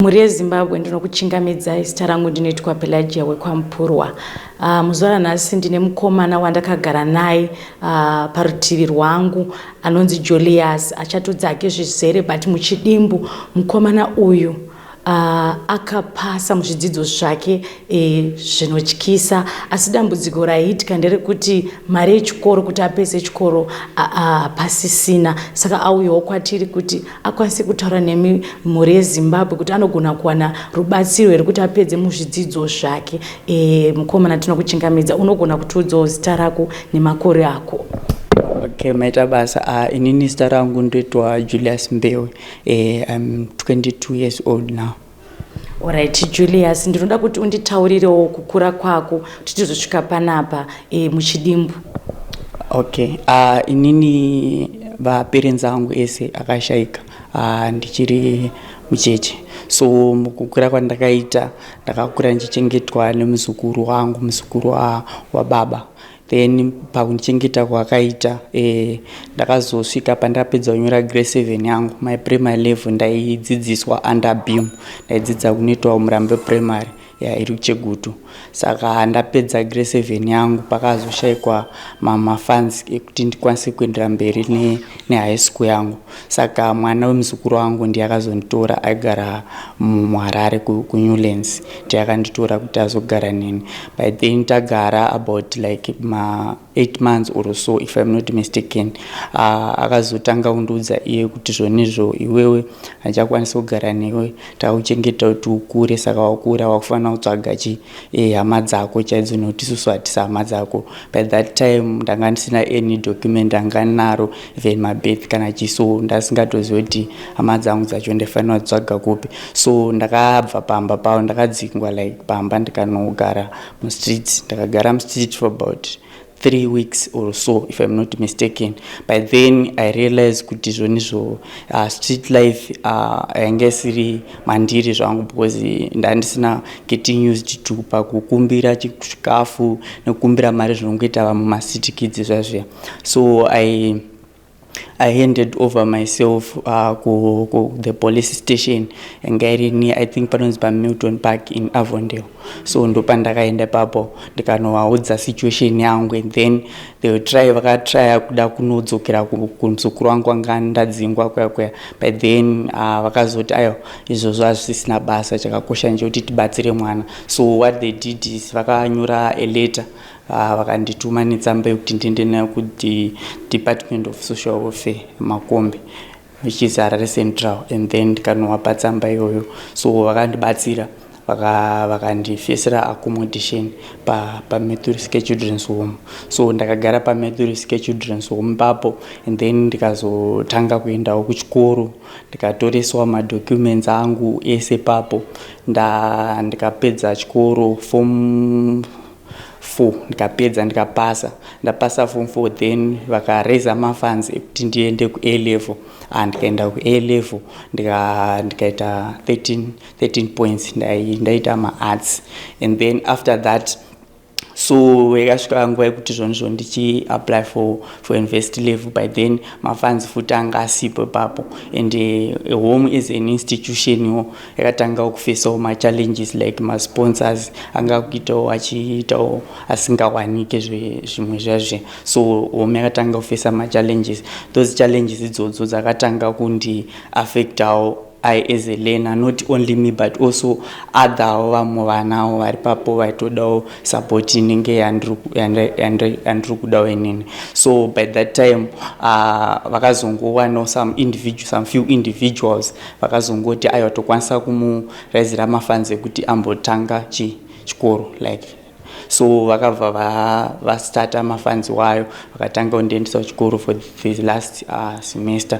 Mhuri yeZimbabwe, ndinokuchingamidzai. Zita rangu ndinoitwa Pelagia wekwaMupurwa. Muzuva ranhasi ndine mukomana wandakagara naye parutivi rwangu anonzi Julius. Achatudzake zvizere, but muchidimbu, mukomana uyu akapasa muzvidzidzo zvake zvinotyisa, asi dambudziko raiitika nderekuti mari yechikoro kuti apedze chikoro hapasisina. Saka auyawo kwatiri kuti akwanise kutaura nemi, mhuri yeZimbabwe, kuti anogona kuwana rubatsiro here kuti apedze muzvidzidzo zvake. Mukomana, tinokuchingamidza. Unogona kutiudzawo zita rako nemakore ako? Okay, maita basa. Inini zita rangu ndoitwa Julius Mbewe. I'm 22 years old now. Alright, Julius, ndinoda kuti unditaurirewo kukura kwako kuti tizosvika panapa muchidimbu. Okay, inini vaparents angu ese akashayika ndichiri mucheche. So mukukura kwandakaita, ndakakura ndichichengetwa nemuzukuru wangu, muzukuru wababa. Then pakundichengeta kwakaita, ndakazosvika pandapedza kunyora grade 7 yangu, my primary level. Ndaidzidziswa under BEAM, ndaidzidza kunoitwa Murambe Primary ya iri kuChegutu. Saka ndapedza grade 7 yangu, pakazoshayikwa mafunds ekuti ndikwanise kuendera mberi nehigh school yangu. Saka mwana wemuzukuru wangu ndiye akazonditora, aigara muHarare kuNewlands, ndiye akanditora kuti azogara neni. By then tagara about like ma 8 months or so, if I'm not mistaken, akazotanga kundiudza iye kuti zvonizvo, iwewe handichakwanisi kugara newe, takuchengeta kuti ukure, saka wakura, wakufanira kutsvaga chi hama dzako chaidzo, nokuti isusu hatisi hama dzako. By that time ndanga ndisina any document anga ndinaro, even mabirth kana chi, so ndasingatozivi kuti hama dzangu dzacho ndaifanira kutsvaga kupi. So ndakabva pamba pavo, ndakadzingwa like pamba, ndikanogara mustreet. Ndakagara mustreet for about 3 weeks or so, if I'm not mistaken. By then I realized kuti zvonizvo, street life yange isiri mandiri zvangu, because ndandisina getting used to pakukumbira chikafu nekukumbira mari zvinongoita vamwe macity kids zvazviya. So I handed over myself ku the police station yanga iri near, I think panonzi paMilton Park in Avondale. So ndopandakaenda ipapo, ndikanovaudza situation yangu, and then they will try, vakatrya kuda kunodzokera kumuzukuru wangu wanga ndadzingwa kuya kuya. By then vakazoti aiwa, izvozvo hazvisisina basa, chakakosha ndechekuti tibatsire mwana. So what they did is vakanyora a letter, vakandituma netsamba yekuti ndiende nayo kudepartment of social welfare Makombe, which is Harare Central, and then ndikanovapa tsamba iyoyo. So vakandibatsira, vakandifesera accommodation paMethodist Children's Home. So ndakagara paMethodist Children's Home papo, and then ndikazotanga kuendawo kuchikoro, ndikatoreswa madocuments angu ese papo. Ndikapedza chikoro, form 4 ndikapedza, ndikapasa. Ndapasa form 4, then vakaraisa mafunds ekuti ndiende kuA level. Ndikaenda kuA level, ndikaita 13, 13 points. Ndaita maarts. And then after that, so yakasvika nguva yekuti zvonizvo ndichiapply for university level. By then mafunds futi anga asipo ipapo, and home as an institution wo yakatanga kufacewo machallenges, like masponsors anga kuitawo achiitawo asingawanike zvimwe zvazve. So home yakatanga kufacea machallenges. Those challenges idzodzo dzakatanga kundiaffectawo I as a learner, not only me but also other vamwe vanawo vari papo vaitodawo support inenge yandiri kudawo inini. So by that time vakazongowanawo some few individuals vakazongoti aiwa, tokwanisa kumuraisira mafunds ekuti ambotanga chikoro like. So vakabva vastarta mafunds wayo, vakatanga kundiendesa kuchikoro for the last semester.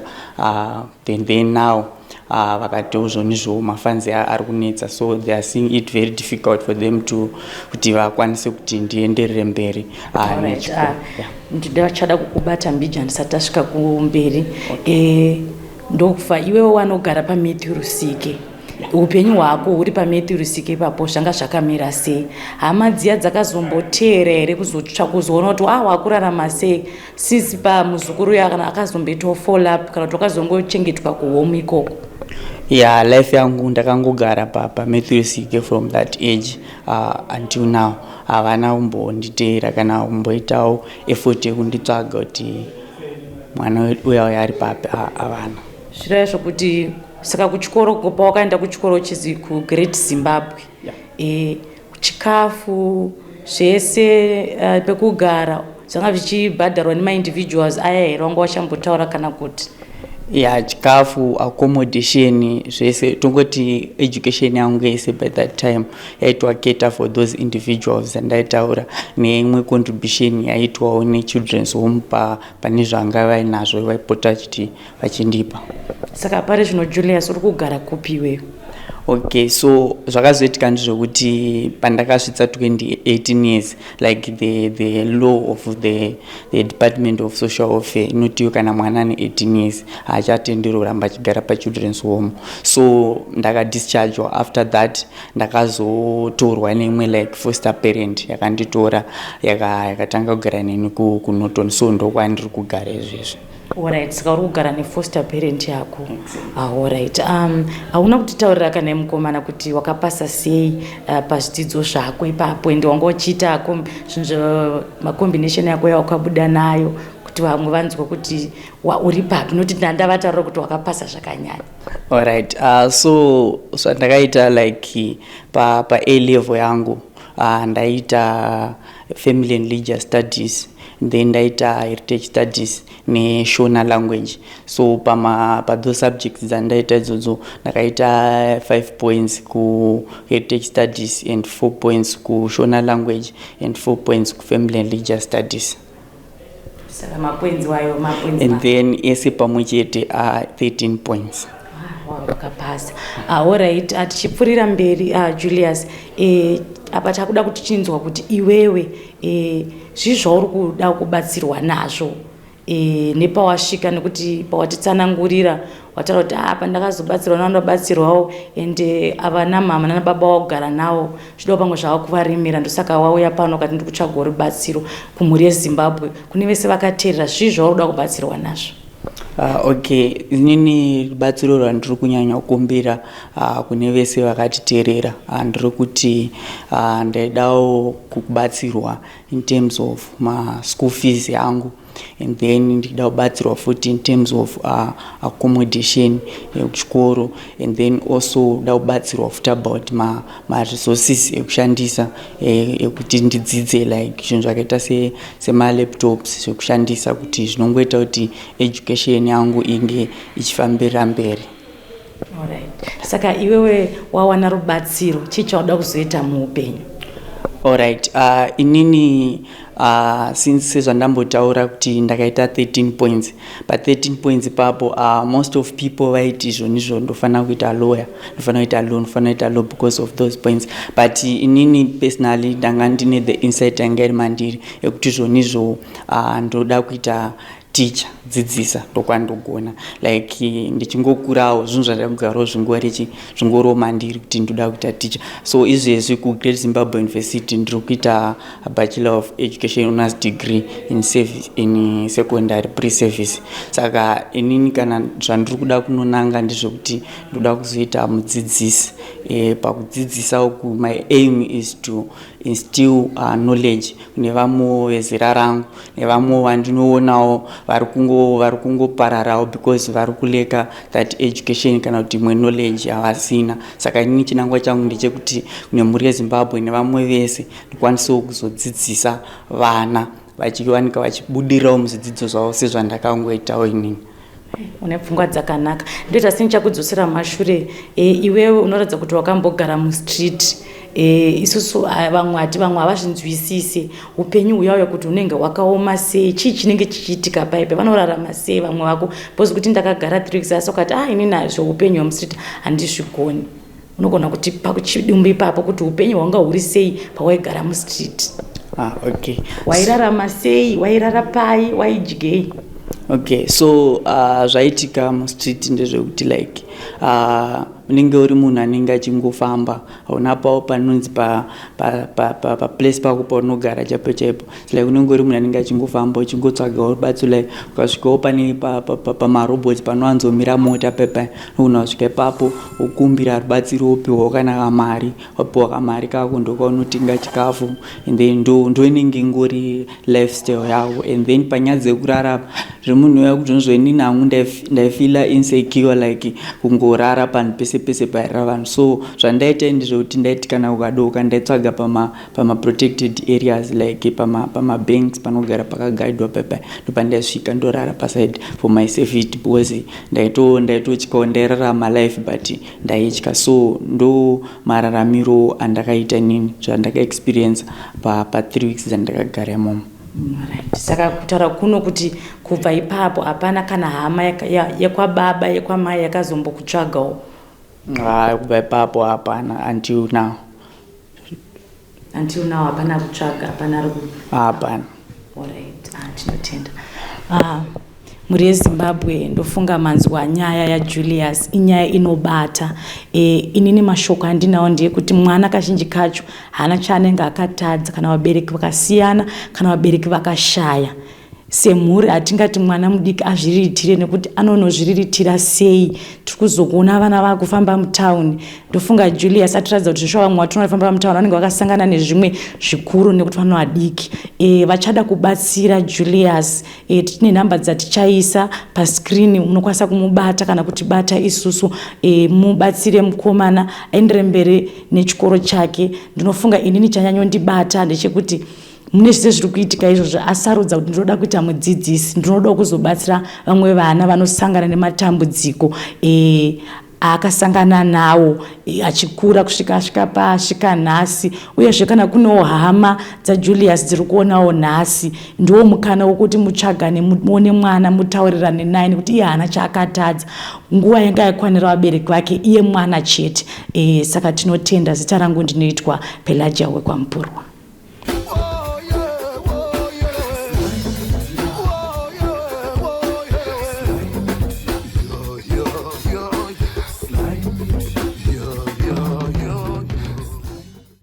Then now vakatiwo zvonizvo mafunds ari kunetsa, so they are seeing it very difficult for them to kuti vakwanise kuti ndienderere mberi nechikoro. Yeah. Ndachada kukubata mbija ndisati tasvika kumberi. Ndokufa iwewe wanogara paMatthew Rusike, upenyu hwako huri paMatthew Rusike ipapo zvanga zvakamira sei? Hama dziya dzakazomboteera here kuzotsva kuzoona kuti a wakurarama sei sisi pamuzukuru uya, kana akazomboitawo follow up, kana kuti wakazongochengetwa kuhome ikoko? Yeah, life yangu ndakangogara paMatthew Sike from that age until now. Havana kumbonditeera kana kumboitawo effort yekunditsvaga kuti mwana uya uya ari papi, havana. Zvireva zvokuti saka kuchikoro, pawakaenda kuchikoro uchizi kuGreat Zimbabwe, chikafu zvese, pekugara, zvanga zvichibhadharwa nemaindividuals aya here wanga wachambotaura, kana kuti? Ya, chikafu, accommodation, zvese, tongoti education yangu yese by that time yaitwa cater for those individuals andaitaura, neimwe contribution yaitwawo nechildren's home pane zvanga vainazvo, vaipota chiti vachindipa. Saka pari zvino, Julius, uri kugara kupi iweyo? Okay, so zvakazoitika ndezvekuti pandakasvitsa 2018 years, like the law of the Department of Social Welfare inotiwo kana mwana ane 18 years haachatenderwi kuramba achigara pachildren's home. So ndakadischargewa. After that ndakazotorwa neimwe like foster parent yakanditora, yakatanga kugara neni kuNorton. So ndokwandiri kugara izvezvi. Alright, saka uri kugara nefoster parent yako. Alright, hauna kutitaurira kana mukomana kuti wakapasa sei pazvidzidzo zvako ipapo, ende wanga uchiita zvinhu, macombination yako yawakabuda nayo, kuti vamwe vanzwe kuti uri papi, nokuti ndandavataurira kuti wakapasa zvakanyanya. Alright, so zvandakaita like pa A level yangu, ndaita Family and Religious Studies, then ndaita Heritage Studies neShona Language. So pama pathose subjects dzandaita idzodzo, ndakaita 5 points kuHeritage Studies and 4 points kuShona Language and 4 points kuFamily and Religious Studies. Saka mapoints wayo, mapoints And then ese pamwe chete a 13 points. Wakapasa. Alright, tichipfuurira mberi, Julius, apa takuda kuti chinzwa kuti iwewe, zvii zvauri kuda kubatsirwa nazvo nepawasvika, nekuti pawatitsanangurira wataura kuti apa ndakazobatsirwa navanobatsirwawo, ende ava namama nanababa wakugara navo, zvidawo pamwe zvava kuvaremera, ndosaka wauya pano ukati ndiri kutsvagawo rubatsiro kumhuri yeZimbabwe, kune vese vakateerera. Zvii zvauri kuda kubatsirwa nazvo? Okay, inini rubatsiro rwandiri kunyanya kukumbira kune vese vakatiteerera, ndiri kuti ndaidawo kubatsirwa in terms of maschool fees yangu, and then ndida kubatsirwa futi in terms of accommodation yekuchikoro, and then also da kubatsirwa futi about maresources ekushandisa ekuti ndidzidze, like zvinhu zvakaita semalaptops zvekushandisa, kuti zvinongoita kuti education yangu inge ichifambirira mberi. Alright, saka iwewe wawana rubatsiro, chii chauda kuzoita muupenyu? Alright, inini since sezvandambotaura kuti ndakaita 13 points, pa13 points ipapo, most of people vaiti izvonizvo ndofanira kuita lawyer, ndofanira kuita law, ndofanira kuita law because of those points. But inini personally ndanga ndine the insight yanga iri mandiri yekuti izvonizvo ndoda kuita teacher, dzidzisa ndokwandogona. Like ndichingokurawo, zvinhu zvandakugarawo zvingorichi zvingoriwo mandiri kuti ndoda kuita teacher. So izvezvi kuGreat Zimbabwe University ndiri kuita Bachelor of Education Honours degree in service, in secondary pre service. Saka inini kana zvandiri kuda kunonanga ndezvekuti ndoda kuzoita mudzidzisi. Pakudzidzisa uku, my aim is to instill knowledge kune vamwewo vezera rangu nevamwewo vandinoonawo vari kungopararawo because vari kulacka that education kana kuti imwe knowledge havasina. Saka inini chinangwa changu ndechekuti kune mhuri yeZimbabwe nevamwe vese ndikwanisewo kuzodzidzisa vana vachiwanika vachibudirirawo muzvidzidzo zvavo sezvandakangoitawo inini. Une pfungwa dzakanaka. Ndoita senichakudzosera mashure. Iwewe unoratidza kuti wakambogara mustreet. Isusu vamwe hati, vamwe havazvinzwisisi upenyu huyauya kuti unenge hwakaoma sei, chii chinenge chichiitika paipe, vanorarama sei vamwe vako, because kuti ndakagara 3 weeks, asi ukati, ah, inini zveupenyu hwemustreet handizvigoni. Unogona kuti pakuchidumbu ipapo kuti upenyu hwanga huri sei pawaigara mustreet? Ah, okay. Wairarama sei? Wairara pai? Waidyei? Okay, so zvaitika mustreet ndezvekuti like Unenge uri munhu anenge achingofamba, hauna pawo panonzi paplace pako paunogara chaipo chaipo. It's like unenge uri munhu anenge achingofamba uchingotsvagawo rubatsiro. Like ukasvikawo pane pamarobots panowanzomira mota pepa, unogona kusvika ipapo wokumbira rubatsiro, wopiwawo kana kamari. Wapiwa kamari kako, ndokaunotenga chikafu, and then ndo inenge ingori lifestyle yako. And then panyaya dzekurara, zvemunhu uya kuti nozvo, inini hangu ndaifeela insecure, like kungorara panhu pese pese pairara vanhu. So zvandaita ndezvekuti ndaiti kana ukadoka, ndaitsvaga pamaprotected areas, like pamabanks panogara pakaguardwa pepa, ndopandaisvika ndorara paside for my safety, because ndaitotyawo. Ndairarama life but ndaitya. So ndo mararamiro andakaita inini, zvandakaexperience pa3 weeks dzandakagara imomo. Right. Saka kutaura kuno kuti kubva ipapo hapana kana hama yekwababa, yekwamai yakazombokutsvagawo? Hayi, kubva ipapo hapana until now. Until now hapana kutsvaga, hapana ari ku Hapana. Alright, tinotenda. Mhuri yeZimbabwe, ndofunga manzwa nyaya yaJulius. Inyaya inobata. Inini mashoko andinawo ndeyekuti mwana kazhinji kacho haana chaanenge akatadza. Kana vabereki vakasiyana, kana vabereki vakashaya, semhuri hatingati mwana mudiki azviriritire, nekuti anonozviriritira sei? Tiri kuzokuona vana vakufamba mutauni. Ndofunga Julius atiratidza kuti zveshuwa vamwe vatinoona vafamba mutauni vanenge vakasangana nezvimwe zvikuru, nekuti vana vadiki. Vachada kubatsira Julius, tine nhamba dzatichaisa pascreen. Munokwanisa kumubata kana kutibata isusu, mubatsire mukomana aendere mberi nechikoro chake. Ndinofunga inini chanyanyondibata ndechekuti mune zvese zviri kuitika izvozvo, asarudza kuti ndinoda kuita mudzidzisi, ndinoda kuzobatsira vamwe vana vanosangana nematambudziko aakasangana nawo achikura kusvika asvika paasvika nhasi. Uyezve kana kunewo hama dzaJulius dziri kuonawo nhasi, ndiwo mukana wekuti mutsvagane, muone mwana, mutaurirane naye, nekuti iye haana chaakatadza. Nguva yanga yakwanira vabereki vake, iye mwana chete. Saka tinotenda. Zita rangu ndinoitwa Pelagia wekwaMupurwa.